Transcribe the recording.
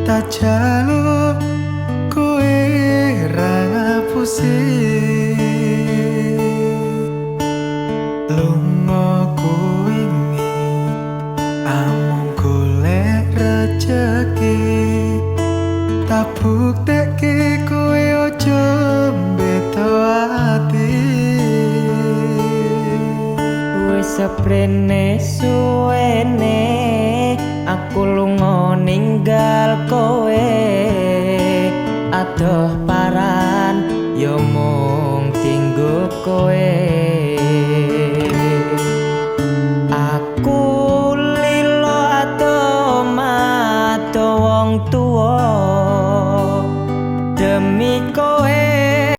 Tak jaluk kowe ra ngapusi. Lunga kuwingi amung golek rejeki, tak buktekke kowe aja mbeto ati. Wis seprene suwene aku lunga ninggal kowe, adoh paran ya mung dinggo kowe.